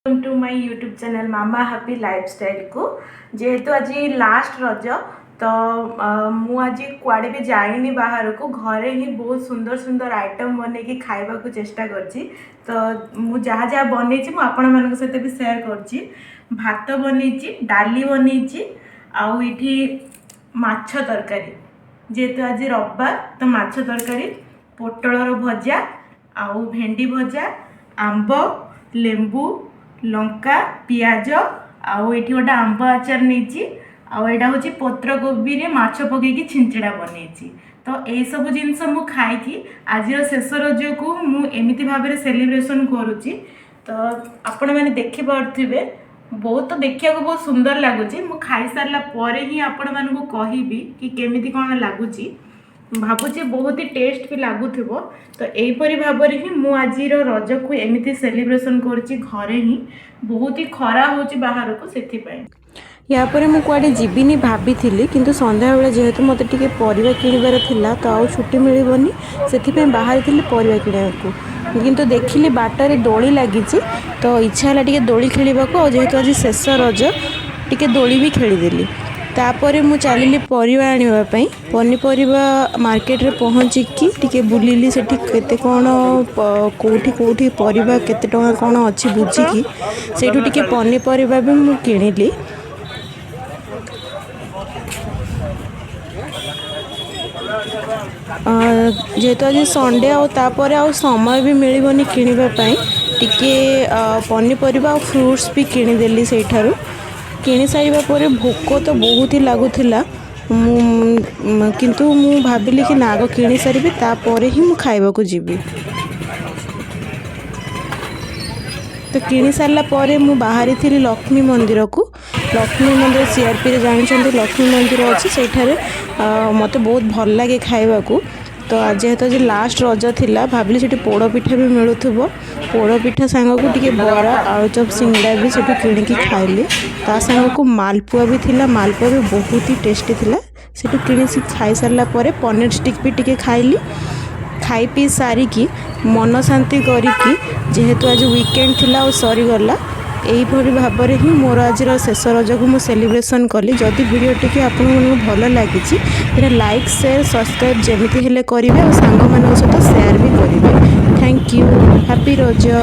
To my YouTube channel Mama Happy ଲାଇଫଷ୍ଟାଇଲ୍କୁ। ଯେହେତୁ ଆଜି last Raja, ତ ମୁଁ ଆଜି କୁଆଡ଼େ ବି ଯାଇନି ବାହାରକୁ। ଘରେ ହିଁ ବହୁତ ସୁନ୍ଦର ସୁନ୍ଦର ଆଇଟମ୍ ବନେଇକି ଖାଇବାକୁ ଚେଷ୍ଟା କରିଛି। ତ ମୁଁ ଯାହା ଯାହା ବନେଇଛି, ମୁଁ ଆପଣମାନଙ୍କ ସହିତ ବି ସେୟାର କରୁଛି। ଭାତ ବନେଇଛି, ଡାଲି ବନେଇଛି ଆଉ ଏଇଠି ମାଛ ତରକାରୀ। ଯେହେତୁ ଆଜି ରବିବାର, ତ ମାଛ ତରକାରୀ, ପୋଟଳର ଭଜା ଆଉ ଭେଣ୍ଡି ଭଜା, ଆମ୍ବ, ଲେମ୍ବୁ, ଲଙ୍କା, ପିଆଜ ଆଉ ଏଇଠି ଗୋଟେ ଆମ୍ବ ଆଚାର ନେଇଛି। ଆଉ ଏଇଟା ହେଉଛି ପତ୍ରକୋବିରେ ମାଛ ପକେଇକି ଛିଞ୍ଚଡ଼ା ବନେଇଛି। ତ ଏଇସବୁ ଜିନିଷ ମୁଁ ଖାଇକି ଆଜିର ଶେଷ ରଜକୁ ମୁଁ ଏମିତି ଭାବରେ ସେଲିବ୍ରେସନ୍ କରୁଛି। ତ ଆପଣମାନେ ଦେଖିପାରୁଥିବେ, ବହୁତ ଦେଖିବାକୁ ବହୁତ ସୁନ୍ଦର ଲାଗୁଛି। ମୁଁ ଖାଇସାରିଲା ପରେ ହିଁ ଆପଣମାନଙ୍କୁ କହିବି କି କେମିତି କ'ଣ ଲାଗୁଛି। ଭାବୁଛି ବହୁତ ହି ଟେଷ୍ଟ ବି ଲାଗୁଥିବ। ତ ଏଇପରି ଭାବରେ ହିଁ ମୁଁ ଆଜିର ରଜକୁ ଏମିତି ସେଲିବ୍ରେସନ୍ କରୁଛି ଘରେ ହିଁ। ବହୁତ ହି ଖରା ହେଉଛି ବାହାରକୁ, ସେଥିପାଇଁ। ୟା ପରେ ମୁଁ କୁଆଡ଼େ ଯିବିନି ଭାବିଥିଲି, କିନ୍ତୁ ସନ୍ଧ୍ୟାବେଳେ ଯେହେତୁ ମୋତେ ଟିକେ ପରିବା କିଣିବାର ଥିଲା, ତ ଆଉ ଛୁଟି ମିଳିବନି, ସେଥିପାଇଁ ବାହାରିଥିଲି ପରିବା କିଣିବାକୁ। କିନ୍ତୁ ଦେଖିଲି ବାଟରେ ଦୋଳି ଲାଗିଛି, ତ ଇଚ୍ଛା ହେଲା ଟିକେ ଦୋଳି ଖେଳିବାକୁ। ଆଉ ଯେହେତୁ ଆଜି ଶେଷ ରଜ, ଟିକେ ଦୋଳି ବି ଖେଳିଦେଲି। ତାପରେ ମୁଁ ଚାଲିଲି ପରିବା ଆଣିବା ପାଇଁ। ପନିପରିବା ମାର୍କେଟରେ ପହଞ୍ଚିକି ଟିକେ ବୁଲିଲି। ସେଠି କେତେ କ'ଣ, କେଉଁଠି କେଉଁଠି ପରିବା କେତେ ଟଙ୍କା କ'ଣ ଅଛି ବୁଝିକି ସେଇଠୁ ଟିକେ ପନିପରିବା ବି ମୁଁ କିଣିଲି। ଯେହେତୁ ଆଜି ସଣ୍ଡେ ଆଉ ତାପରେ ଆଉ ସମୟ ବି ମିଳିବନି କିଣିବା ପାଇଁ, ଟିକେ ପନିପରିବା ଆଉ ଫ୍ରୁଟ୍ସ ବି କିଣିଦେଲି ସେଇଠାରୁ। କିଣି ସାରିବା ପରେ ଭୋକ ତ ବହୁତ ହି ଲାଗୁଥିଲା ମୁଁ, କିନ୍ତୁ ମୁଁ ଭାବିଲି କି ନା, ଆଗ କିଣି ସାରିବି, ତାପରେ ହିଁ ମୁଁ ଖାଇବାକୁ ଯିବି। ତ କିଣି ସାରିଲା ପରେ ମୁଁ ବାହାରିଥିଲି ଲକ୍ଷ୍ମୀ ମନ୍ଦିରକୁ। ଲକ୍ଷ୍ମୀ ମନ୍ଦିର ସିଆର୍ପିରେ ଜାଣିଛନ୍ତି ଲକ୍ଷ୍ମୀ ମନ୍ଦିର ଅଛି, ସେଇଠାରେ ମୋତେ ବହୁତ ଭଲ ଲାଗେ ଖାଇବାକୁ। ତ ଯେହେତୁ ଆଜି ଲାଷ୍ଟ ରଜ ଥିଲା, ଭାବିଲି ସେଠି ପୋଡ଼ ପିଠା ବି ମିଳୁଥିବ। ପୋଡ଼ ପିଠା ସାଙ୍ଗକୁ ଟିକେ ବରା, ଆଳୁଚପ, ସିଙ୍ଗଡ଼ା ବି ସେଠୁ କିଣିକି ଖାଇଲି। ତା ସାଙ୍ଗକୁ ମାଲପୁଆ ବି ଥିଲା, ମାଲପୁଆ ବି ବହୁତ ହି ଟେଷ୍ଟି ଥିଲା। ସେଠୁ କିଣି ଖାଇସାରିଲା ପରେ ପନିର ଷ୍ଟିକ୍ ବି ଟିକେ ଖାଇଲି। ଖାଇ ପିଇ ସାରିକି ମନ ଶାନ୍ତି କରିକି, ଯେହେତୁ ଆଜି ୱିକେଣ୍ଡ ଥିଲା ଆଉ ସରିଗଲା, ଏଇଭଳି ଭାବରେ ହିଁ ମୋର ଆଜିର ଶେଷ ରଜକୁ ମୁଁ ସେଲିବ୍ରେସନ୍ କଲି। ଯଦି ଭିଡ଼ିଓଟିକି ଆପଣମାନଙ୍କୁ ଭଲ ଲାଗିଛି, ତାହେଲେ ଲାଇକ୍, ସେୟାର, ସବସ୍କ୍ରାଇବ୍ ଯେମିତି ହେଲେ କରିବେ ଆଉ ସାଙ୍ଗମାନଙ୍କ ସହିତ ସେୟାର ବି କରିବେ। Thank you. Happy Raja.